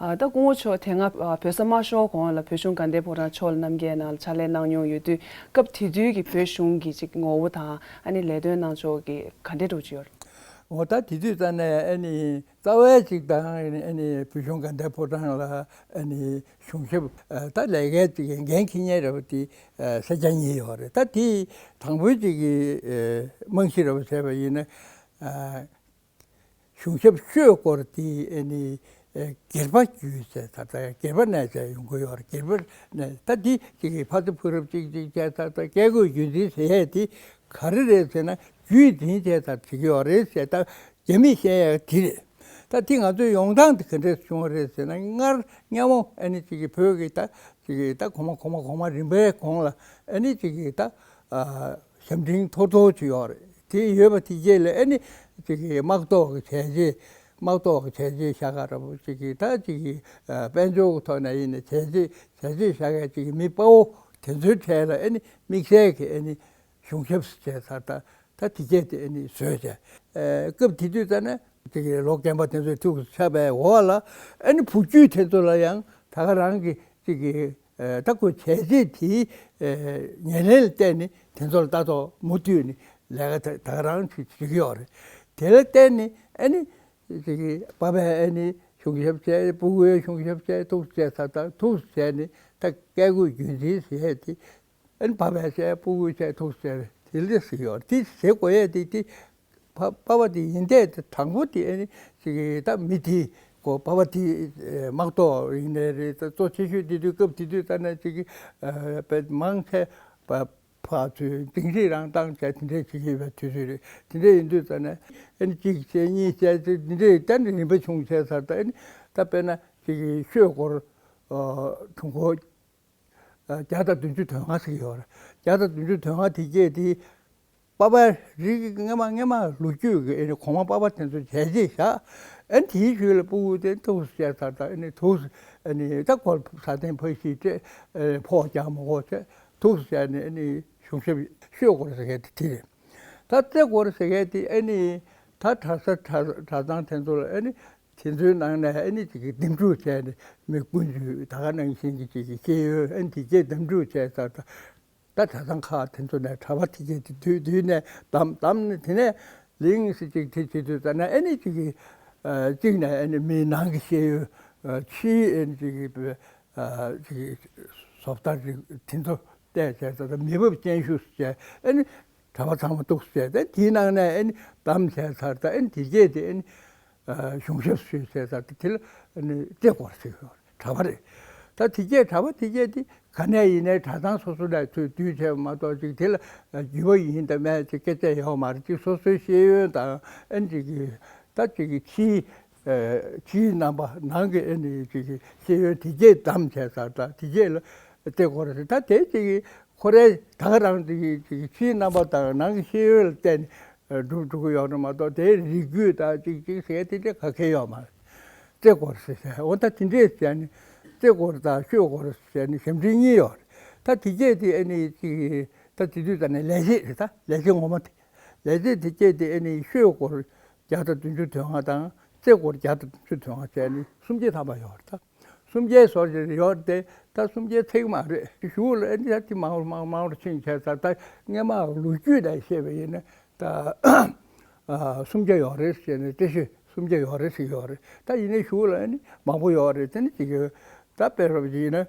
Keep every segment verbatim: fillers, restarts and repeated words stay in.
ཨ། ད་སྐུ་ངོ་མཆོག་དེ་སྔ་ཨ་བོད་ས་མ་ཤོར་གོང་ལ་བོད་གཞུང་དགའ་ལྡན་ཕོ་བྲང་ཕྱོགས་ལ་རྣམ་རྒྱལ་ནང་ལ་ཕྱག་ལས་གནང་མྱོང་ཡོད་དུས། སྐབས་དེ་དུས་ཀྱི་བོད་གཞུང་གི་ཅིག་ངོ་བོ་དང་ཨ་ནི་ལས་དོན་གནང་ཕྱོགས་ཀྱི་ག་འདྲས་འགྲོ་གི་ཡོད། འོ། ད་དེ་དུས་ཙ་ནས་ཨ་ནི་རྩ་བའི་ཅིག་དང་ཨ་ནི་བོད་གཞུང་དགའ་ལྡན་ཕོ་བྲང་ལ་ཨ་ནི་གཞུང་ཞབས་ཨ་ད་ལས་ཀའི་ཅིག་འགན་འཁྱེར་མཁན་རེད་པ་དེ་ཨ་སེར་སྐྱ་གཉིས་ཡོད་རེད། ད་དེ་དང་པོའི་ཅིག་གི་ཨ་རྨང་གཞི་རེད་པ་བྱས་པ་ཡིན་ན། ཨ། གཞུང་ཞབས་ཤོས་སྐོར་དེ་ཨ་ནི་ཨེ་སྒེར་པ་བརྒྱུད་ཟེར་ད་ལྟ་སྒེར་པ་ནས་བྱས་ཡོང་གི་ཡོད་རེད། སྒེར་པ་ནས་ད་འདི་ཅིག་གི་ཕ་ཚུ་ཕུ་རབས་གཅིག་གཅིག་བྱས་ད་ལྟ་སྐད་དགོས་རྒྱུ་མཚན་ཟེར་ཡས་དེ་ག་རེ་རེད་ཟེར་ན། རྒྱུད་འཛིན་བྱས་ད་བྱེད་ཀྱི་ཡོད་རེད་ཟེར་ད་རྒྱ་མིས་བཤད་ཡས་དེ་རེད། ད་དེ་ང་ཚོའི་ཡོང་སྟངས་དེ་ག་འདྲས་བྱུང་བ་རེད་ཟེར་ན། སྔར་སྔ་མོ་ཨ་ནི་ཅིག་གི་བོད་ཀྱི་ད་ཅིག་གི་ད་གོང་མ་གོང་མ་གོང་མ་རིམ་པའི་གོང་ལ་ཨ་ནི་ཅིག་གི་ད་ཨ། ཞབས་འབྲིང་མཐོ་མཐོ་ཅིག་ཡོད་རེད། དེ་ཡོད་པ་དེ་རྗེས་ལ་ཨ་ནི་ཅིག་གི་དམག་ཐོག་གི་བྱས་རྗེས། དམག་ཐོག་གི་བྱས་རྗེས་ཤ་ཁ་ར་བོ་ཅིག་གི་ད་ཅིག་གི་ཨ་དཔལ་འབྱོར་གི་ཐོག་ནས་ཡིན་ན་བྱས་རྗེས་བྱས་རྗེས་ཤ་ཁའི་ཅིག་གི་མི་དཔའ་བོ་དེ་ཚོའི་གྲས་ལ་ཨ་ནི་དམིགས་བསལ་གྱི་ཨ་ནི་གཞུང་ཞབས་སུ་བྱས་ཚར། ད་ད་དེ་རྗེས་དེ་ཨ་ནི་བཟོས་བྱས། ཨ་སྐབས་དེ་དུས་ཙ་ན་ཅིག་གི་ལོ་རྒན་པ་དེ་ཚོའི་ཐུགས་སུ་ཆགས་པའི་འོག་ལ་ཨ་ནི་བུ་བརྒྱུད་དེ་ཚོ་ལ་ཡང་ད་ག་རང་གི་ཅིག་གི་ཨ་ད་ཁོ་བྱས་རྗེས་དེའི་ཨ་ཉེར་ལེན་ལ་བརྟེན་ནས་དེ་ཚོ་ལ་ལྟ་རྟོག་མུ་མཐུད་ནས་ལས་ཀ་ད་ད་ག་རང་བྱེད་བྱེད་ཀྱི་ཡོད་རེད། དེ་ལ་བརྟེན་ནས་ཨ་ནི་ཅིག་གི་པ་ཕས་ཨ་ནི་གཞུང་ཞབས་བྱས། ཕྲུ་གུའི་གཞུང་ཞབས་བྱས། ཐུགས་སུ་བྱས་ཚར། ད་ཐུགས་སུ་བྱས་ནས་ད་སྐད་དགོས་རྒྱུན་འཛིན་ཟེར་ཡས་དེ་ཨ་ནི་པ་ཕས་བྱས། ཕྲུ་གུས་བྱས། ཐུགས་སུ་བྱས། དེ་འདྲ་ཞིག་ཡོད་རེད། དེ་བྱེད་དགོས་ཡས་དེ་དེ། པ་པ་ཕ་དེ་ཡིན་ཏེ་དྲང་པོ་དེ་ཨ་ནི་ཅིག་གི་ད་མི་དེ་གོ། པ་ཕ་དེ་དམག་ཐོག་ཡིན་ནའི་རེད། ད་གཙོ་ཆེ་ཤོས་དེ་དུས་སྐབས་དེ་དུས་ཙ་ན་ཅིག་གི་ཨ་དཔེ་མང་ཆེ་བ་ཕར་ཚུར་འཛིང་རེས་རང་བཏང་བྱས་དེ་འདྲས་བྱེད་ཀྱི་ཡོད་པའི་དུས་ཚོད་རེད། དེ་འདྲས་ཡིན་དུས་ཙ་ན་ཨ་ནི་གཅིག་བྱས་གཉིས་བྱས་ཚེ་དེ་འདྲས་ད་ནི་རིམ་པ་བྱུང་བྱས་ཚར། ད་ཨ་ནི་ད་དཔེར་ན་ཅིག་གི་ཤོད་སྐོར་ཨ་དྲུང་འཁོར་བརྒྱ་དང་བདུན་ཅུ་དོན་ལྔ་ཟེར་གྱི་ཡོད་རེད། བརྒྱ་དང་བདུན་ཅུ་དོན་ལྔ་དེ་གས་དེ་པ་ཕའི་རིགས་སྔ་མ་སྔ་མ་ལོ་རྒྱུས་ཀྱི་ཨ་ནི་གོང་མ་པ་ཕ་དེ་ཚོ་བྱས་རྗེས་བཞག་ཨ་ནི་དེའི་ཤུལ་ལ་ཕྲུ་གུ་དེ་ཐུགས་སུ་བྱས་ཚར། ད་ཨ་ནི་ཐུགས་སུ་ཨ་ནི་ད་ཁོ་ས་སྟེང་ཕ་གཞིས་སྤྲད། ཨ་ཕོགས་རྒྱག་མ་དགོས་བྱས། ཐུགས་སུ་བྱས་ནས་ཨ་ནི་གཞུང་ཞབས་ཤོད་སྐོར་ཟེར་མཁན་དེ་དེ་རེད། ད་རྩེ་སྐོར་ཟེར་མཁན་དེ་ཨ་ནི་ད་གྲྭ་ས་གྲྭ་གྲྭ་ཚང་དེ་ཚོ་ལ་ཨ་ནི་དེ་ཚོའི་ནང་ནས་ཨ་ནི་ཅིག་གི་འདེམས་སྒྲུག་བྱས་ནས་མི་ཀུན་གྱིས་ད་ག་ནང་བཞིན་གྱི་ཅིག་གི་ཤེས་ཡོན་ཨ་ནི་དེ་གས་འདེམས་སྒྲུག་བྱས་ཚར། ད་ད་གྲྭ་ཚང་ཁག་དེ་ཚོ་ནས་གྲྭ་པ་དེ་གས་དེ་བསྡུས་བསྡུས་ནས་བདམས་བདམས་ནས་དེ་ནས་ལིང་སི་ཅིག་དེ་བྱེད་དུས་ཙ་ན་ཨ་ནི་ཅིག་གི་ཨ་གཅིག་ནས་ཨ་ནི་མིའི་ནང་གི་ཤེས་ཡོན། ཨ་ཕྱིའི་ཨ་ནི་ཅིག་གི་ཨ་ཅིག་གི་བཟོ་ལྟ་རིགས་དེ་ཚོ་བལྟས་བྱས་ཚར། ད་མི་བབ་ཅན་ཞུ་བྱས་ཨ་ནི་གྲྭ་པ་ཚང་མ་གཏུགས་བྱས། ད་དེའི་ནང་ནས་ཨ་ནི་བདམས་བྱས་ཚར། ད་ཨ་ནི་དེ་རྗེས་དེ་ཨ་ནི་ཨ་གཞུང་ཞབས་ཞུས་བྱས་ཚར། ད་དེ་ལ་ཨ་ནི་རྩེ་སྐོར་ཟེར་གྱི་ཡོད་རེད། གྲྭ་པ་རེད། ད་དེ་རྗེས་གྲྭ་པ་དེ་རྗེས་དེ་ག་ནས་ཡིན་ནའི་གྲྭ་ཚང་སོ་སོ་ནས་ཚུར་བསྡུས་བྱས་མ་གཏོགས་ཅིག་དེ་ལ་རྒྱུད་པ་ཡིན་དང་མེད་ཅིག་སྐད་ཆ་ཡོད་མ་རེད། ཅིག་སོ་སོའི་ཤེས་ཡོན་དང་ཨ་ནི་ཅིག་གི་ད་ཅིག་གི་ཕྱིའི་ཨ་ཕྱིའི་རྣམ་པ། ནང་གི་ཨ་ནི་ཅིག་གི་ཤེས་ཡོན་དེ་རྗེས་བདམས་བྱས་ཚར། ད་དེ་རྗེས་ལ་རྩེ་སྐོར་ཟེར། ད་དེ་ཅིག་གི་ཁོ་རའི་ད་ག་རང་ཅིག་གི་ཅིག་གི་ཕྱིའི་རྣམ་པ་དང་ནང་གི་ཤེས་ཡོན་ལ་བརྟེན་ནས་སྒྲུབ་འགྲོ་གི་ཡོད་རེད་མ་གཏོགས་དེའི་རིགས་རྒྱུད་དང་ཅིག་ཅིག་ཟེར་དེ་འདྲ་ག་གེ་ཡོད་མ་རེད། རྩེ་སྐོར་ཟེར་ཟེར། འོ་ད་དེ་འདྲས་བྱས་ནས་རྩེ་སྐོར་དང་ཤོད་སྐོར་ཟེར་ནས་ཞབས་འདྲེན་གཉིས་ཡོད་རེད། ད་དེ་རྗེས་དེ་ཨ་ནི་ཅིག་ད་དེ་དུས་ད་ནི་ལས་བྱེད་རེད། ད་ལས་བྱེད་ངོ་མ་དེ་ལས་བྱེད་དེ་རྗེས་དེ་ཨ་ནི་ཤོད་སྐོར་བརྒྱ་དང་བདུན་ཅུ་དོན་ལྔ་དང་རྩེ་སྐོར་བརྒྱ་དང་བདུན་ཅུ་དོན་ལྔ་བྱས་ནས་སུམ་བརྒྱ་ཐམ་པ་ཡོད་རེད། ད་སུམ་བརྒྱའི་ཟུར་ཞིག་ཡོད་དེ་ད་སུམ་བརྒྱའི་ཚིག་མ་རེད། གཞུག་ལ་ཨ་ནི་ད་དེ་མང་རུ་མང་རུ་མང་རུ་ཕྱིན་བྱས་ད་ད་སྔ་མ་ལོ་རྒྱུས་ནས་བཤད་པ་ཡིན་ན་ད་ཨ་སུམ་བརྒྱ་ཡོད་རེད་ཟེར་ནས་བཀྲ་ཤིས་སུམ་བརྒྱ་ཡོད་རེད་ཟེར་གྱི་ཡོད་རེད། ད་ཡིན་ནའི་གཞུག་ལ་ཨ་ནི་མང་པོ་ཡོད་རེད། དེ་ནི་ཅིག་ད་དཔེ་རོབ་ཅིག་ཡིན་ན་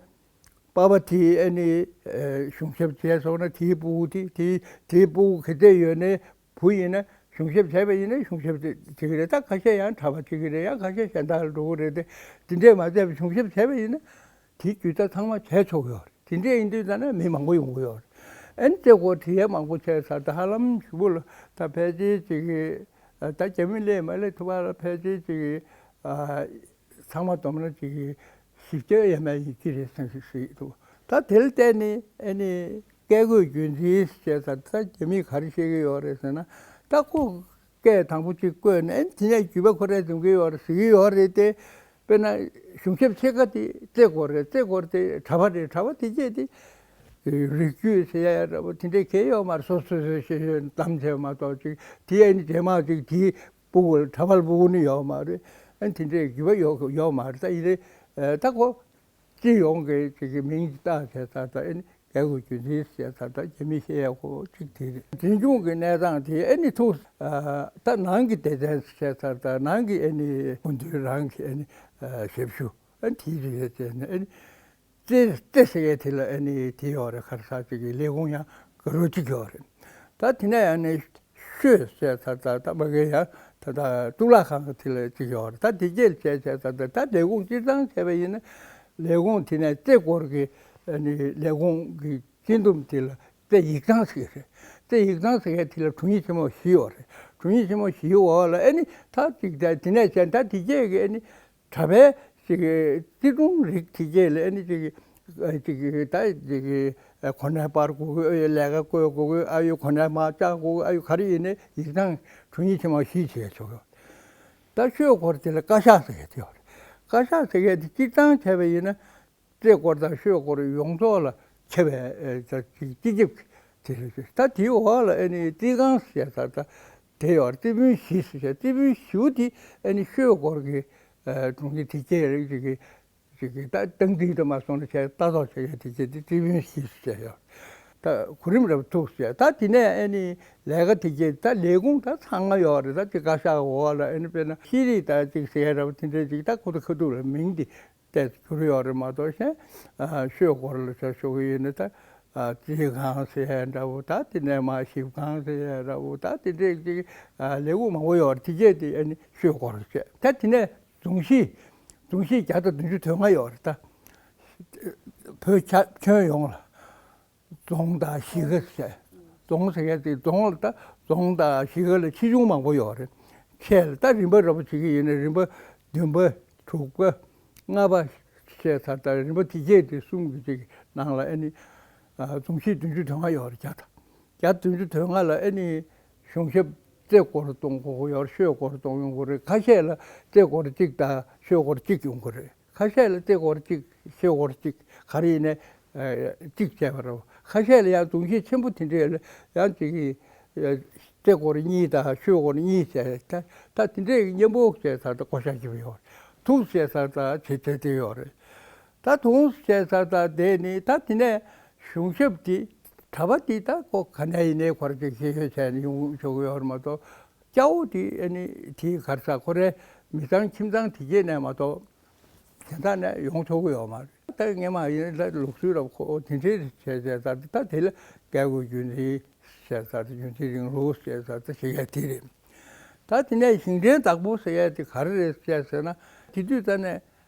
པ་ཕ་དེ་ཨ་ནི་ཨ་གཞུང་ཞབས་བྱས་སོང་ན་དེའི་ཕྲུ་གུ་དེ་དེའི་དེའི་ཕྲུ་གུ་ག་ཚད་ཡོད་ནའི་བུ་ཡིན་ན་གཞུང་ཞབས་བྱས་པ་ཡིན་ན་གཞུང་ཞབས་བྱེད་ཀྱི་རེད། ད་ཁ་ཤས་ཡང་གྲྭ་པ་བྱེད་ཀྱི་རེད། ཡང་ཁ་ཤས་གཞན་དག་ལ་འགྲོ་གི་རེད། དེ་དེ་འདྲས་མ་བྱས་པར་གཞུང་ཞབས་བྱས་པ་ཡིན་ན་དེའི་རྒྱུ་ཆ་ཚང་མ་བྱས་ཆོག་གི་ཡོད་རེད། དེ་འདྲས་ཡིན་དུས་ད་ནི་མི་མང་པོ་ཡོང་གི་ཡོད་རེད། ཨ་ནི་རྩེ་སྐོར་དེ་ཡས་མང་པོ་བྱས་ཚར། ད་ཧ་ལམ་གཞུག་གུ་ལ་ད་ཕལ་ཆེར་ཅིག་གི་ད་རྒྱ་མི་སླེབས་མ་སླེབས་ཐུབ་པ་ལ་ཕལ་ཆེར་ཅིག་གི་ཚང་མ་བསྡོམས་ན་ཅིག་གི་བཞི་བརྒྱ་ཡས་མས་ཡིན་གྱི་རེད་བསམ་གྱི་ཞིག་འདུག་ད་དེ་ལ་བརྟེན་ནས་ཨ་ནི་སྐད་དགོས་རྒྱུན་འཛིན་བྱས་ཚར། ད་རྒྱ་མིས་ག་རེ་བཤད་ཀྱི་ཡོད་རེད་ཟེར་ན། ད་ཁོ་སྐད་དང་པོ་གཅིག་བཀོད་ནས་ཨ་ནི་དེ་ནས་རྒྱུད་པ་ཁོ་རས་འཛིན་གྱི་ཡོད་རེད་ཟེར་གྱི་ཡོད་རེད་དེ། དཔེར་ན་གཞུང་ཞབས་ཕྱེད་ཀ་དེ་རྩེ་སྐོར་རེད། རྩེ་སྐོར་དེ་གྲྭ་པ་རེད། གྲྭ་པ་དེ་བཅས་དེ་རིགས་རྒྱུད་ཟེར་ཡ་འདྲ་པོ་དེ་འདྲས་གང་ཡང་ཡོད་མ་རེད། སོ་སོ་སོའི་ཤེས་ཡོན་བདམས་བྱས་མ་གཏོགས་ཅིག་དེ་ཡང་ནི་རྗེས་མ་ཅིག་དེའི་ཕྲུ་གུ་གྲྭ་པ་ལ་ཕྲུ་གུ་ནི་ཡོད་མ་རེད། ཨ་ནི་དེ་འདྲས་རྒྱུད་པ་ཡོད་ཡོད་མ་རེད། ད་ཡིན་ནའི་ ཨ་ད་ཁོ་སྤྱི་ཡོངས་ཀྱི་ཅིག་གི་མིང་ཅིག་བཏགས་བྱས་ཙང་ད་ཨེ་ནི་རྒྱལ་པོའི་བརྒྱུད་འཛིན་ཟེར་ཙང་ད་རྒྱ་མི་ཤེས་ཡག་ཁོ་གཅིག་དེ་རེད། འཛིན་སྐྱོང་གི་གནས་སྟངས་དེ་ཨེ་ནི་ཐུགས་ད་ནང་གི་སྡེ་ཚན་ཟེར་ཙང་ད་ནང་གི་ཨེ་ནི་སྐུ་མདུན་རང་གི་ཨེ་ནི་ཞབས་ཞུ་ཨེ་ནི་དེ་རེད་ཟེར་ནས་ཨེ་ནི་རྩེ་རྩེ་ཟེར་ཡས་དེ་ལ་ཨེ་ནི་དེ་ཡོད་རེད། ག་རེ་ཟེར་ཅིག་གི་ལས་ཁུངས་ཡང་ག་རོ་གཅིག་ཡོད་རེད། ད་དེ་ནས་ཨེ་ནི་ཤོད་ཟེར་ད་ད་ད་མ་གི་ཡང་ད་ད་གཙུག་ལག་ཁང་གི་དེ་ལ་གཅིག་ཡོད་རེད། ད་དེ་སྐད་བྱས་བྱས་ད་ད་ད་ལས་ཁུངས་སྤྱིར་བཏང་བྱས་པ་ཡིན་ན་ལས་ཁུངས་དེ་ནས་རྩེ་སྐོར་གྱི་ཨ་ནི་ལས་ཁུངས་ཀྱི་སྤྱི་འདོམས་དེ་ལ་རྩེ་ཡིག་ཚང་ཟེར་གྱི་རེད། རྩེ་ཡིག་ཚང་ཟེར་མཁན་དེ་ལ་དྲུང་ཡིག་ཆེན་མོ་བཞི་ཡོད་རེད། དྲུང་ཡིག་ཆེན་མོ་བཞིའི་འོག་ལ་ཨ་ནི་ད་ཅིག་ད་དེ་ནས་བྱས་ད་དེ་སྐད་ཀྱི་ཨ་ནི་གྲྭ་པའི་ཅིག་གི་བརྩེ་དུང་རིགས་དེ་སྐད་ལ་ཨ་ནི་ཅིག་གི་ཅིག་གི་ད་ཅིག་གི་གོ་གནས་སྤར་དགོས་ཀྱི་ཨ་ཡོད། ལས་ཀ་བསྐོས་དགོས་ཀྱི་ཨ་ཡོད། གོ་གནས་མར་བཅག་དགོས་ཀྱི་ཨ་ཡོད། ག་རེ་ཡིན་ནའི་ཡིག་ཚང་དྲུང་ཡིག་ཆེན་མོ་བཞི་བྱས་ཆོག་གི། ད་ཤོད་སྐོར་དེ་ལ་བཀའ་ཤག་ཟེར་མཁན་དེ་ཡོད་རེད། བཀའ་ཤག་ཟེར་མཁན་དེ་སྤྱིར་བཏང་བྱས་པ་ཡིན་ན། རྩེ་སྐོར་དང་ཤོད་སྐོར་ཡོངས་རྫོགས་ལ་ཁྱབ་པའི་ཨེ་ད་སྤྱི་ཁྱབ་དེ་རེད། ད་དེའི་འོག་ལ་ཨེ་ནི་རྩིས་ཁང་ཟེར་ས་ད་དེ་ཡོད་རེད། རྩིས་དཔོན་བཞི་ཟེར། རྩིས་དཔོན་བཞི་པོ་དེ་ཨེ་ནི་ཤོད་སྐོར་གྱི་ཨེ་དྲུང་ཆེ་དེ་སྐད་རེད། ཅིག་གི་ཅིག་གི་ད་སྟངས་འཛིན་དུ་མ་སོང་ན་བྱས་ལྟ་རྟོག་བྱེད་མཁན་དེ་སྐད་དེ་རྩིས་དཔོན་བཞི་ཟེར་ཡོད། ད་གོ་རིམ་རབ་ཐུག་ཟེར། ད་དེ་ནས་ཨེ་ནི་ལས་ཀ་དེ་སྐད་ད་ལས་ཁུངས་ད་ཚང་མ་ཡོད་རེད། ད་ཅིག་བཀའ་ཤག་འོག་ལ་ཨེ་ནི་དཔེར་ན་ཤེས་རིག་ད་ཅིག་ཟེར་རབ་དེ་འདྲའི་ཅིག་ད་ཁོ་ད་ཁ་ཐུག་ལ་མིང་དེ་ཏོག་ཙམ་འགྱུར་ཡོད་རེད་མ་གཏོགས། གཞན་ཨ་ཤོད་སྐོར་ལ་ཆ་ཞུ་གི་ཡོད་ན་ད་ཨ་རྩིས་ཁང་ཟེར་ཡ་འདྲ་བོ། ད་དེ་ནས་མར་ཞིབ་ཁང་ཟེར་ཡ་འདྲ་བོ། ད་དེ་འདྲས་ཅིག་ཨ་ལས་ཁུངས་མང་པོ་ཡོད་རེད། དེ་གས་དེ་ཨ་ནི་ཤོད་སྐོར་བྱས། ད་དེ་ནས་རྫོང་གཞིས། རྫོང་གཞིས་བརྒྱ་དང་བདུན་ཅུ་དོན་ལྔ་ཡོད་རེད། ད་བོད་ཁྱ་ཁྱོན་ཡོངས་ལ། རྫོང་དང་གཞིས་ཀ་བྱས། རྫོང་ཟེར་མཁན་དེ་རྫོང་ལ་ད་རྫོང་དང་གཞིས་ཀ་ལ་ཆེ་ཆུང་མང་པོ་ཡོད་རེད། ཁྱེད་ལ་ད་རིམ་པ་ར་བ་བྱེད་ཀྱི་ཡིན་ན་རིམ་པ་བདུན་པ་དྲུག་པ་ལྔ་པ་བྱས་ཚར། ད་རིམ་པ་དེ་སྐད་དེ་གསུམ་གྱི་ཅིག་ནང་ལ་ཨ་ནི་ཨ་རྫོང་གཞིས་བདུན་ཅུ་དོན་ལྔ་ཡོད་རེད། བརྒྱ་དང་བརྒྱ་བདུན་ཅུ་དོན་ལྔ་ལ་ཨ་ནི་གཞུང་ཞབས་རྩེ་སྐོར་གཏོང་དགོས་ཀྱི་ཡོད་རེད། ཤོད་སྐོར་གཏོང་ཡོང་གི་རེད། ཁ་ཤས་ལ་རྩེ་སྐོར་གཅིག་དང་ཤོད་སྐོར་གཅིག་ཡོང་གི་རེད། ཁ་ཤས་ལ་རྩེ་སྐོར་གཅིག་ཤོད་སྐོར་གཅིག་ག་རེ་ཡིན་ནའི་ཨ་གཅིག་བྱས་པ་རེད། ཁ་ཤས་ལ་ཡང་རྫོང་གཞིས་ཆེན་པོ་དེ་འདྲས་ལ་ཡང་ཅིག་གི་ཨ་རྩེ་སྐོར་གཉིས་དང་ཤོད་སྐོར་གཉིས་བྱས། ད་ད་དེ་འདྲས་མཉམ་པོ་བྱས་ཚར། ད་བསྐོ་བཞག་བྱེད་པ་ཡོད་རེད། ཐུགས་བྱས་ཚར། ད་བྱེད་ཚར་དེ་ཡོད་རེད། ད་དུང་བྱས་ཚར། ད་དེ་ནི་ད་དེ་ནས་གཞུང་ཞབས་དེ་གྲྭ་པ་དེ་ད་ཁོ་ག་ནས་ཡིན་ནའི་ཁོ་རང་ཅིག་ཤེས་ཡོན་བྱས་ནས་ཡོང་ཆོག་གི་ཡོད་རེད་མ་གཏོགས། སྐྱ་བོ་དེ་ཨ་ནི་དེ་ག་རེ་ཟ། ཁོ་རའི་མི་ཚང་ཁྱིམ་ཚང་དེ་གྱད་ནས་མ་གཏོགས་གཞན་དག་ནས་ཡོང་ཆོག་གི་ཡོད་མ་རེད། ད་སྔས་མ་ཡིན་ན་ལུགས་སྲོལ་རབ་ཁོ་དེ་འདྲའི་བྱས་བྱས་ད་ད་དེ་ལ་རྒྱལ་པོའི་བརྒྱུད་འཛིན་བྱས་ད་བརྒྱུད་འཛིན་རིང་ལུགས་བྱས་ད་ད་བྱེད་ཡ་དེ་རེད། ད་དེ་ནས་ཞིང་བྲན་བདག་པོ་ཟེར་ཡ་དེ་ག་རེ་རེད་བྱས་ཟེར་ན། དེ་དུས་ད་ནས་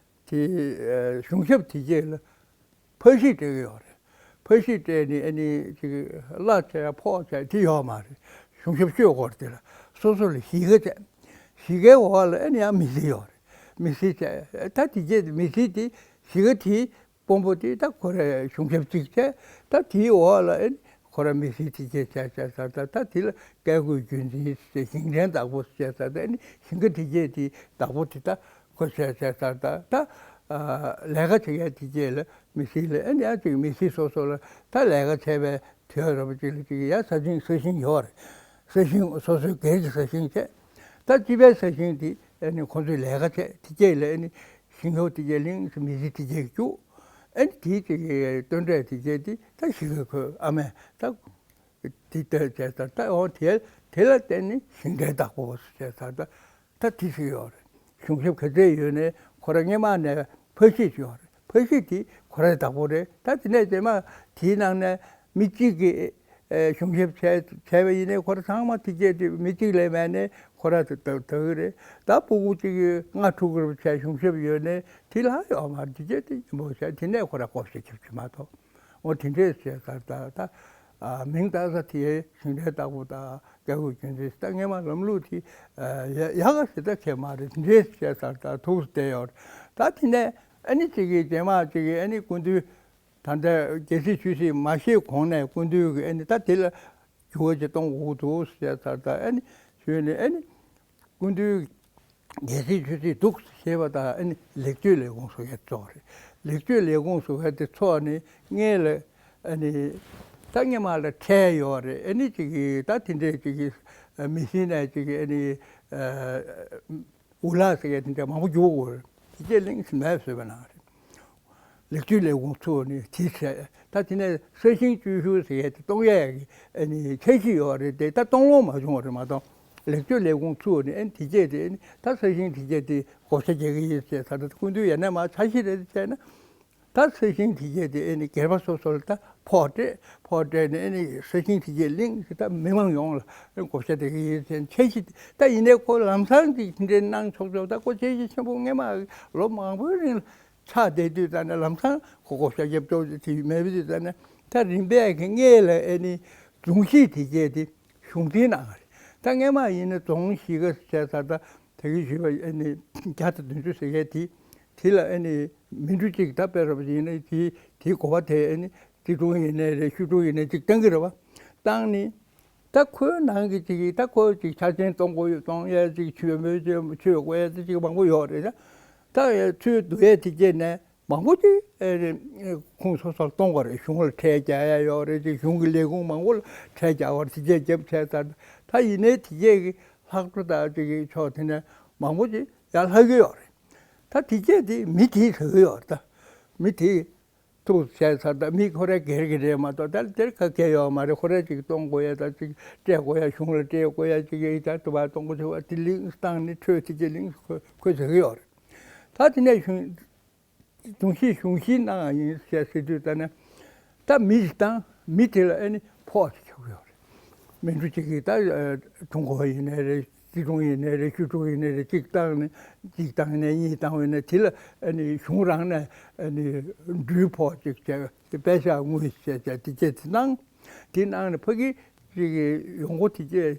དེ་གཞུང་ཞབས་དེ་གྱད་ལ་ཕ་གཞིས་སྤྲད་ཀྱི་ཡོད་རེད། ཕ་གཞིས་སྤྲད་ནས་ཨ་ནི་ཅིག་གླ་བྱས་ཕོགས་བྱས་དེ་ཡོད་མ་རེད། གཞུང་ཞབས་ཤོད་སྐོར་དེ་ལ་སོ་སོ་ལ་གཞིས་ཀ་བྱས། གཞིས་ཀའི་འོག་ལ་ཨ་ནི་ཡང་མི་སེར་ཡོད་རེད། མི་སེར་བྱས་ད་དེ་གྱད་མི་སེར་དེ་གཞིས་ཀ་དེའི་དཔོན་པོ་དེ་ད་ཁོ་རའི་གཞུང་ཞབས་གཅིག་བྱས། ད་དེའི་འོག་ལ་ཨ་ནི་ཁོ་ར་མི་སེར་དེ་གྱད་བྱས་བྱས་ད་ད་ད་དེ་ལ་རྒྱལ་པོའི་བརྒྱུད་འཛིན་ཞིང་བྲན་བདག་པོ་བྱས་ད་ད་ཨ་ནི་ཞིང་ཁ་དེ་གྱད་དེའི་བདག་པོ་དེ་ད། ཁོ་བྱས་བྱས་ཚར། ད་ད་ལས་ཀ་བྱེད་མཁན་དེ་གྱད་ལ་མི་སེར་ལ་ཨ་ནི་ཡང་ཅིག་མི་སེར་སོ་སོ་ལ་ད་ལས་ཀ་བྱས་པའི་དུས་རབས་ཅིག་ལ་ཅིག་ཡ་ས་ཞིང་ས་ཞིང་ཡོད་རེད། ས་ཞིང་སོ་སོའི་སྒེར་གྱི་ས་ཞིང་བྱས། ད་སྤྱི་པའི་ས་ཞིང་དེ་ཨ་ནི་ཁོ་ཚོས་ལས་ཀ་བྱས་དེ་གྱད་ལ་ཨ་ནི་ཞིང་ཁ་དེ་གྱད་ལིང་མི་སེར་དེ་གྱད་བཅུག་ཨ་ནི་དེའི་ཅིག་སྟོན་འབྲས་དེ་གྱད་དེ་ད་གཞིས་ཀ་ཁོའི་ཨ་མས་ད། དེ་ལྟར་བྱས་ཙང་ད་འོ་དེ་དེ་ལ་བརྟེན་ནས་ཞིང་བྲན་བདག་པོ་བྱས་ཙང་ད་ད་དེ་ཞིག་ཡོད་རེད། གཞུང་ཞབས་ག་ཚད་ཡོད་ནའི་ཁོ་རང་སྔས་མ་ནས་ཕ་གཞིས་ཡོད་རེད། ཕ་གཞིས་དེ་ཁོ་རའི་བདག་པོ་རེད། ད་དེ་ནས་རྗེས་མ་དེའི་ནང་ནས་མི་གཅིག་གིས་ཨེ་གཞུང་ཞབས་བྱས་བྱས་པ་ཡིན་ནའི་ཁོ་རང་ཚང་མ་དེ་སྐད་དེ་མི་གཅིག་ལས་མེད་ནའི་ཁོ་ར་དེ་དག་དག་གི་རེད། ད་སྤུ་གུ་གཅིག་གིས་ལྔ་དྲུག་གི་རུ་བྱས་གཞུང་ཞབས་ཡོད་ནའི་དེ་ལྷག་ཡོད་མ་རེད། དེ་སྐད་དེ་ཡིན་པོ་བྱས་དེ་ནས་ཁོ་ར་བསྐོ་བཞག་རྒྱབ་ཀྱི་མ་གཏོགས། འོ་དེ་འདྲས་བྱས་ཚར། ད་ད་ཨ་མིང་བཏགས་ས་དེ་ཞིང་བྲན་བདག་པོ་དང་རྒྱལ་པོའི་བརྒྱུད་འཛིན་ད་སྔས་མ་ལམ་ལུགས་དེ་ཨ་ཡ་ཡག་ག་ཞེ་དྲག་བྱས་མ་རེད། དེ་འདྲས་བྱས་ཚར། ད་ཐུགས་སུ་བསྡད་ཡོད་རེད། ད་དེ་ནས་ཨ་ནི་གཅིག་གིས་རྗེས་མ་གཅིག་གིས་ཨ་ནི་སྐུ་མདུན་ད་ལྟ་རྒྱལ་སྲིད་ཆོས་སྲིད་མ་ཤེས་གོང་ནས་སྐུ་མདུན་གྱི་ཨ་ནི་ད་དེ་ལ་འགྱུར་བ་ཅིག་གཏོང་དགོས་ཀྱི་འདུག་ཟེར་ཚར། ད་ཨ་ནི་ཞུས་ནས་ཨ་ནི་སྐུ་མདུན་རྒྱལ་སྲིད་ཆོས་སྲིད་འདུག་ཞེས་པ་དང་ཨ་ནི་ལེགས་བཅོས་ལས་ཁུངས་སུ་ཡར་བཙུགས་རེད། ལེགས་བཅོས་ལས་ཁུངས་སུ་ཡར་དེ་ཚོགས་ནས་སྔས་ལ་ཨ་ནི་ད་སྔས་མ་ལ་ཁྲལ་ཡོད་རེད། ཨ་ནི་ཅིག་གིས་ད་དེ་འདྲས་ཅིག་གིས་མི་སེར་ནས་ཅིག་གིས་ཨ་ནི་འུ་ལག་ཟེར་ཡ་དེ་འདྲས་མང་པོ་རྒྱུག་དགོས་རེད། དེ་སྐད་གླེང་ཟིན་མེད་བཟོས་པ་ནང་རེད། ལེགས་བཅོས་ལས་ཁུངས་ཚུགས་ནས་དེ་བྱས། ད་དེ་ནས་ས་ཞིང་བཅུད་ཤུགས་ཟེར་ཡས་དེ་གཏོང་ཡས་ཀྱི་ཨ་ནི་འཆར་གཞི་ཡོད་རེད་དེ། ད་གཏོང་ལོང་མ་བྱུང་བ་རེད་མ་གཏོགས། ལེགས་བཅོས་ལས་ཁུངས་ཚུགས་ནས་ཨ་ནི་དེ་རྗེས་དེ་ཨ་ནི་ད་ས་ཞིང་དེ་རྗེས་དེ་བགོ་བཤའ་རྒྱག་གི་ཡིན་ཟེར། ད་ལྟ་སྐུ་མདུན་ཡ་ནས་མར་འཆར་གཞི་རེད་བྱས་ན། ད་ས་ཞིང་དེ་རྗེས་དེ་ཨ་ནི་སྒེར་པ་སོ་སོ་ལ་ད་ཕོགས་སྤྲད། ཕོགས་སྤྲད་ནས་ཨ་ནི་ས་ཞིང་དེ་རྗེས་གླིང་ད་མི་མང་ཡོངས་ལ་ཨ་ནི་བགོ་བཤའ་རྒྱག་གི་ཡིན་ཟེར་འཆར་གཞི། ད་ཡིན་ནའི་ཁོ་ལམ་སང་ཅིག་དེ་འདྲའི་གནང་ཆོག་ཆོག་ད་ཁོ་འཆར་གཞི་ཆེན་པོ་སྔས་མ་ལོ་མང་པོའི་རིང་ལ་ཆགས་བསྡད་དུས། ད་ནི་ལམ་སང་ཁོ་བགོ་བཤའ་རྒྱབ་ཆོག་དེ་མེད་པ་དུས། ད་ནི་ད་རིམ་པས་ཀྱི་སྔས་ལ་ཨ་ནི་རྫོང་གཞིས་དེ་རྗེས་དེ་གཞུང་འཛིན་གནང་བ་རེད། ད་སྔས་མ་ཡིན་ན་རྫོང་གཞིས་ཀ་བྱས་ཚར། ད་དེ་གི་ཞུས་པ་ཨ་ནི་བརྒྱ་དང་བདུན་ཅུ་ཟེར་མཁན་དེ། དེ་ལ་ཨ་ནི་མི་འགྲོ་གཅིག་ད་དཔེ་ར་བ་ཡིན་ན་དེ་དེའི་གོ་བ་དེ་ཨ་ནི་རྩིས་དྲུང་ཡིན་ནའི་རེད། བཤུས་དྲུང་ཡིན་ནའི་གཅིག་བཏང་གི་རེད་བ། བཏང་ནི། ད་ཁོའི་ནང་གི་ཅིག་ད་ཁོ་ཅིག་ཆ་རྐྱེན་གཏོང་དགོས་གཏོང་ཡས་ཅིག་ཆུ་མོས་ཆུ་མཆོད་དགོས་ཡས་ཅིག་མང་པོ་ཡོད་རེད། ད་ད་ཆུ་བསྡུ་ཡས་དེ་རྗེས་ནས་མང་པོ་ཅིག་ཨེ་ཁོང་སོ་སོར་གཏོང་དགོས་རེད། གཞུང་ལ་ཁྲལ་རྒྱག་ཡ་ཡོད་རེད། ཅིག་གཞུང་གི་ལས་ཁུངས་མང་པོ་ལ་ཁྲལ་རྒྱག་དགོས་རེད། དེ་རྗེས་རྒྱབ་བྱས་ཚར། ད་ཡིན་ནའི་དེ་རྗེས་ཀྱི་ལྷག་འཕྲོ་དང་ཅིག་གི་ཕྱོགས་དེ་ནས་མང་པོ་ཅིག་ཡར་ལྷག་གི་ཡོད་རེད། ད་དེ་རྗེས་དེ་མི་དེས་ཟ་གི་ཡོད་རེད། ད་མི་དེས་ཐུགས་བཞེས་ཚར། ད་མི་ཁོ་རའི་སྒེར་གྱི་རེད་མ་གཏོགས་ད་དེར་ག་གེ་ཡོད་མ་རེད། ཁོ་རས་ཅིག་གཏོང་དགོས་ཡ་ད་ཅིག་སྤྲད་དགོས་ཡ། གཞུང་ལ་སྤྲད་དགོས་ཡ་ཅིག་ཡིན་ད་དུ་བ་གཏོང་དགོས་ཟེར་བ་དེ་ལིང་བཏང་ནས་འཕྲོས་དེ་རྗེས་ལིང་ཁོས་ཁོས་ཟ་གི་ཡོད་རེད། ད་དེ་ནས་གཞུང་གཞུང་གཞིས་གཞུང་གཞིས་གནང་ཡིན་ཟེར་ཟེར་དུས། ད་ནི་ད་མི་ཞིག་བཏང་། མི་དེ་ལ་ཨ་ནི་ཕོགས་ཤིག་ཆགས་ཀྱི་ཡོད་རེད། མི་འགྲོ་གཅིག་གིས་ད་ཨ་དྲུང་འཁོར་ཡིན་ནའི་རེད། རྩིས་དྲུང་ཡིན་ནའི་རེད། བཤུས་དྲུང་ཡིན་ནའི་རེད། གཅིག་བཏང་ནས་གཅིག་བཏང་ནས་གཉིས་བཏང་བ་ཡིན་ན་དེ་ལ་ཨ་ནི་གཞུང་རང་ནས་ཨ་ནི་འགྲུལ་ཕོགས་ཅིག་བྱས། དེ་པད་ཤག་དངུལ་བྱས་བྱས་དེ་བྱས་དེ་གནང་། དེ་གནང་ནས་ཕ་གི་ཅིག་གི་ཡོང་སྒོ་དེ་བྱས།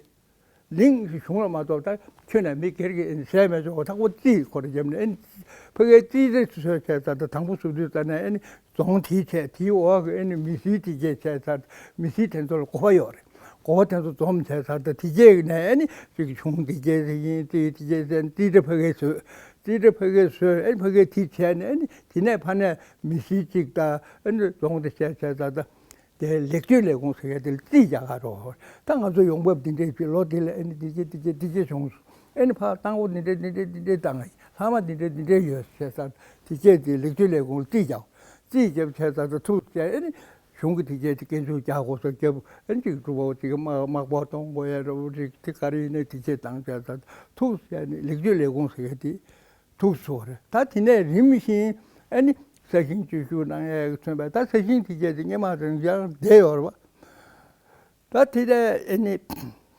གླིང་གཞུང་ལ་མ་གཏོགས་ད་ཁྱོན་ནས་མི་སྒེར་གྱི་ཟས་མེད་ཆོག་ཐག་པོ་རྩིས་ཁོ་ར་བརྒྱབ་ནས་ཨེ་ཕ་གིའི་རྩིས་རེ་བཟོས་བྱས་ཚར། ད་དང་པོ་བཟོ་དུས་ཙ་ནས་ཨེ་ནི་རྫོང་དེའི་ཆེད་དེའི་འོག་གི་ཨེ་ནི་མི་སེར་དེ་གས་བྱས་ཚར། མི་སེར་དེ་ཚོ་ལ་གོ་བ་ཡོད་རེད། གོ་བ་དེ་ཚོ་འཛོམས་བྱས་ཚར། ད་དེ་གས་ནས་ཨེ་ནི་ཅིག་གཞུང་དེ་གས་ཡིན། རྩིས་དེ་གས་ཟེར། རྩིས་རེ་ཕ་གིའི་བཟོས། རྩིས་རེ་ཕ་གིའི་བཟོས། ཨེ་ནི་ཕ་གིའི་དེ་བྱས་ནས་ཨེ་ནི་དེ་ནས་ཕ་ནས་མི་སེར་གཅིག་དང་ཨེ་ནི་རྫོང་དེ་བྱས་བྱས་ཚར། ད། དེ་ལེགས་བཅོས་ལས་ཁུངས་ཟེར་ཡ་དེ་ལ་རྩིས་རྒྱག་ག་རོགས། ད་ང་ཚོ་ཡོང་འབབ་འདི་འདྲས་བྱས། ལོ་འདི་ལ་ཨེ་ནི་འདི་བྱས་འདི་བྱས་འདི་བྱས་བྱུང་སོང་། ཨེ་ནི་ཕར་བཏང་སྒོ་འདི་འདྲས་འདི་འདྲས་འདི་འདྲས་བཏང་། ལྷག་མ་འདི་འདྲས་འདི་འདྲས་ཡོད་ཟེར་ས། དེ་བྱས་དེ་ལེགས་བཅོས་ལས་ཁུངས་ལ་རྩིས་རྒྱག་རྩིས་རྒྱབ་བྱས་ས། ད་ཐུགས་བྱས་ཨེ་ནི་གཞུང་གི་དེ་བྱས་དེ་སྐྱོན་འཛུགས་རྒྱག་དགོས་སོ་རྒྱབ། ཨེ་ནི་ཅིག་སྒྲུབ་པོ་ཅིག་དམག་དམག་དཔོན་གཏོང་དགོས་ཡ་རོ་རིགས་དེ་ག་རེ་ཡིན་ནའི་དེ་བྱས་བཏང་བྱས་ས། ཐུགས་བྱས་ནས་ལེགས་བཅོས་ལས་ཁུངས་ཟེར་ཡ་དེ། ཐུགས་སུ་རེད། ད་དེ་ནས་རིམ་བཞིན་ཨ་ནི་ས་ཞིང་བཅུད་ཤུགས་གནང་ཡས་ཀྱི་མཚོན་པ། ད་ས་ཞིང་དེ་གས་དེ་སྔས་མ་རང་ཅག་བསྡད་ཡོད་རེད་བ། ད་དེ་ལས་ཨ་ནི་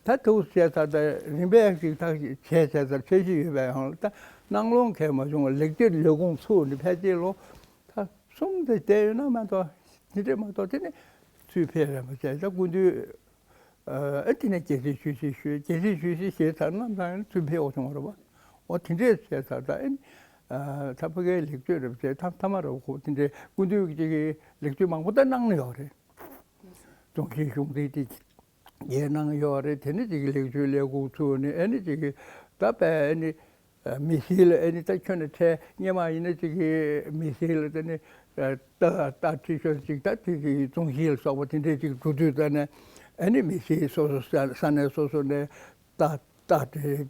ད་ཐུགས་བྱས་ཚར། ད་རིམ་པས་ཅིག་ཐག་བྱས་བྱས་ཚར། འཆར་གཞི་ཡོད་པའི་ཧང་ལ་ད་གནང་ལོང་གས་མ་བྱུང་བ། ལེགས་བཅོས་ལས་ཁུངས་ཚུགས་ནས་ཕལ་ཆེར་ལོ་ད་གསུམ་དེ་བསྡད་ཡོད་ན་མ་གཏོགས། དེ་འདྲས་མ་གཏོགས་དེ་ནས་ཚུར་ཕེབས་རེད་མ་བྱས། ད་སྐུ་མདུན། ཨ་དེ་ནས་རྒྱལ་སྲིད་ཞུས་ཤིག་ཞུས། རྒྱལ་སྲིད་ཞུས་ཤིག་ཞེས་ཚར་ན་ད་ཚུར་ཕེབས་འོང་བྱུང་བ་རེད་བ། འོ་དེ་འདྲས་བྱས་ཚར། ད་ཨེ་ཨ་ད་ཕ་གིའི་ལེགས་བཅོས་རེད་བྱས། ཐ་ཐ་མ་རེད་བ། ཁོ་དེ་འདྲས་སྐུ་མདུན་གྱི་ལེགས་བཅོས་མང་པོ་ད་གནང་ནས་ཡོད་རེད། རྫོང་གཞིས་གཞུང་འཛིན་དེ་ཡས་གནང་ཡོད་རེད། དེ་ནས་ཅིག་ལེགས་བཅོས་ལས་ཁུངས་ཚུགས་ནས་ཨེ་ནི་ཅིག་ད་དཔེ་ཨེ་ནི། མི་སེར་ལ་ཨེ་ནི་ད་ཁྱོན་ནས་ཁྲལ་སྔས་མ་ཡིན་ན་ཅིག་གི་མི་སེར་ལ་ད་ནི་རྟ་རྟ་ཁྲི་ཤོར་ཅིག་ད་དེ་གི་རྫོང་གཞིས་ལ་སོགས་པ་དེ་འདྲས་ཅིག་འགྲོ་དུས་ད་ནས་ཨེ་ནི་མི་སེར་སོ་སོ་ས་ས་གནས་སོ་སོ་ནས་རྟ་རྟ་དེ་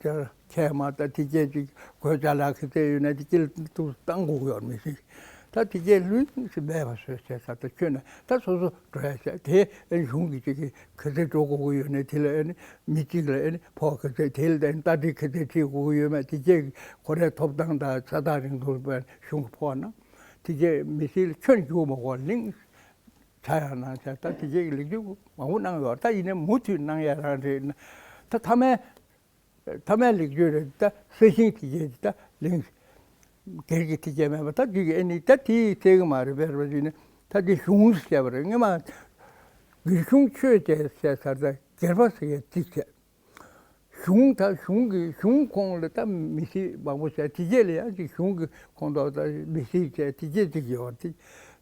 ཁལ་མ་ད་དེ་གས་ཅིག་གོས་ཅ་ལག་གི་རྩལ་ཡོད་ན་དེ་སྐྱིད་ལ་འདུག་བཏང་དགོས་ཡོད་མི་སྲིད། ད་དེ་གས་ལུས་སུ་མེད་པ་བཟོས་བྱས་ས། ད་ཁྱོད་ན་ད་སོ་སོ་འགྲོ་ཡ་བྱས། དེ་ཨེ་གཞུང་གི་ཅིག་གི་ག་ཚོད་འགྲོ་དགོས་ཀྱི་ཡོད་ན། དེ་ལ་ཨེ་ནི་མི་གཅིག་ལ་ཨེ་ནི་ཕོགས་ག་ཚོད། དེ་ལ་ཨེ་ནི་རྟ་དྲེལ་ག་ཚོད་ཁྲིད་དགོས་ཀྱི་ཡོད་མེད། དེ་གས་ཁོ་རའི་ཐོབ་ཐང་དང་ས་ཐག་རིང་ཐུང་བའི་གཞུང་གི་ཕོགས་གནང་། དེ་གས་མི་སེར་ལ་ཁྱོན་རྒྱུག་མ་དགོས་གླིང་ཆ་ཡང་གནང་བྱས། ད་དེ་གས་ཀྱི་ལེགས་བཅོས་མང་པོ་གནང་ཡོད། ད་ཡིན་ནའི་མུ་མཐུད་གནང་ཡ་རང་རེད་ན། ད་མཐའ་མའི་མཐའ་མའི་ལེགས་བཅོས་རེད། ད་ས་ཞིང་དེ་གས་ད་གླིང་སྒེར་གྱི་དེ་གས་མེད་པ། ད་དེ་གས་ཨེ་ནི་ད་དེ་ཚད་གི་མ་རེད། བེར་བ་ཞིག་ནི་ད་དེ་གཞུང་ཟེར་བ་རེད། སྔོན་མ་སྒེར་གཞུང་ཆོས་ཅན་ཟེར་ཚར། ད་སྒེར་པ་ཟེར་ཡས་ཅིག་བྱས། གཞུང་ད་གཞུང་གི་གཞུང་ཁོངས་ལ་ད་མི་སེར་མང་པོ་བྱས། དེ་གས་ལ་ཡང་ཅིག་གཞུང་གི་ཁོངས་གཏོགས་ད་མི་སེར་བྱས་དེ་གས་ཅིག་ཡོད་རེད།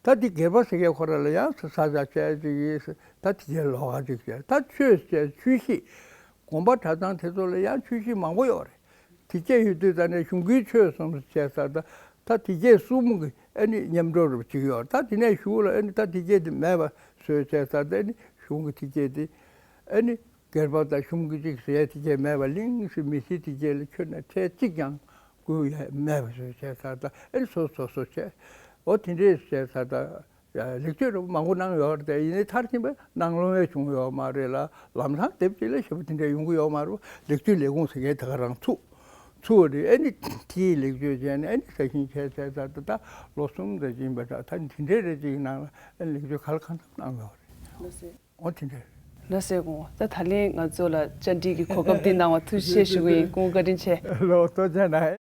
ད་དེ་སྒེར་པ་ཟེར་མཁན་ཁོ་ར་ལ་ཡང་ས་ས་ཆ་བྱས་ཅིག་ཡིན། ད་དེ་གས་ལོགས་ཀ་ཅིག་བྱས། ད་ཆོས་བྱས་ཆོས་གཞིས། དགོན་པ་གྲྭ་ཚང་དེ་ཚོ་ལ་ཡང་ཆོས་གཞིས་མང་པོ་ཡོད་རེད། དེ་གས་ཡོད་དུས་ད་ནས་གཞུང་གི་ཆོས་གསུམ་བྱས་ས། ད་ད་དེ་གས་གསུམ་གི་ཨ་ནི་མཉམ་འགྲོ་རུ་ཅིག་ཡོད། ད་དེ་ནས་གཞུང་ལ་ཨ་ནི་ད་དེ་གས་དེ་མེད་པ་བཟོས་བྱས་ས། ད་ཨ་ནི་གཞུང་གི་དེ་གས་དེ་ཨ་ནི་སྒེར་པ་དང་གཞུང་གི་ཅིག་ཟེར་ཡ་དེ་གས་མེད་པ། གླིང་སེ་མི་སེར་དེ་གས་ལ་ཁྱོན་ནས་ཁྲལ་གཅིག་ཀྱང་བསྐུར་ཡ་མེད་པ་བཟོས་བྱས་ས། ད་ཨ་ནི་སོ་སོ་སོ་བྱས། འོ་དེ་འདྲས་བྱས་ས་ད་ལེགས་བཅོས་རུ་མང་པོ་གནང་ཡོད་རེད་དེ། ཡིན་ནའི་མཐར་ཕྱིན་པ་གནང་ལོང་བས་བྱུང་ཡོད་མ་རེད་ལ། ལམ་སང་དེབ་ཅིག་ལ་ཞེ་པོ་དེ་འདྲས་ཡོང་གི་ཡོད་མ་རེད། ལེགས་བཅོས་ལས་ཁུངས་ཟེར་མཁན་དེ་ག་རང་ཚུགས་ཚུགས་རེད། ཨ་ནི་དེའི་ལེགས་བཅོས་བྱས་ནས་ཨ་ནི་ས་ཞིང་བྱས་ཚར་ད་ད་ལོ་གསུམ་ཙམ་ཕྱིན་པ་ད་ད་དེ་འདྲས་རེད་ཅིག་ནང་ལ་ཨ་ནི་ལེགས་བཅོས་ག་ལ་གང་འཚམ་གནང་ཡོད་རེད། འོ་དེ་འདྲས་རེད། ལགས་སོ་སྐུ་ངོ། ད་ད་ལན་ང་ཚོ་ལ་བཅར་འདྲི་གི་གོ་སྐབས་འདི་གནང་བ་ཐུགས་རྗེ་ཆེ་ཞུ་གི་ཡིན། སྐུ་ངོ་བཀའ་དྲིན་ཆེ། ལོ་ཐུགས་རྗེ་གནང་།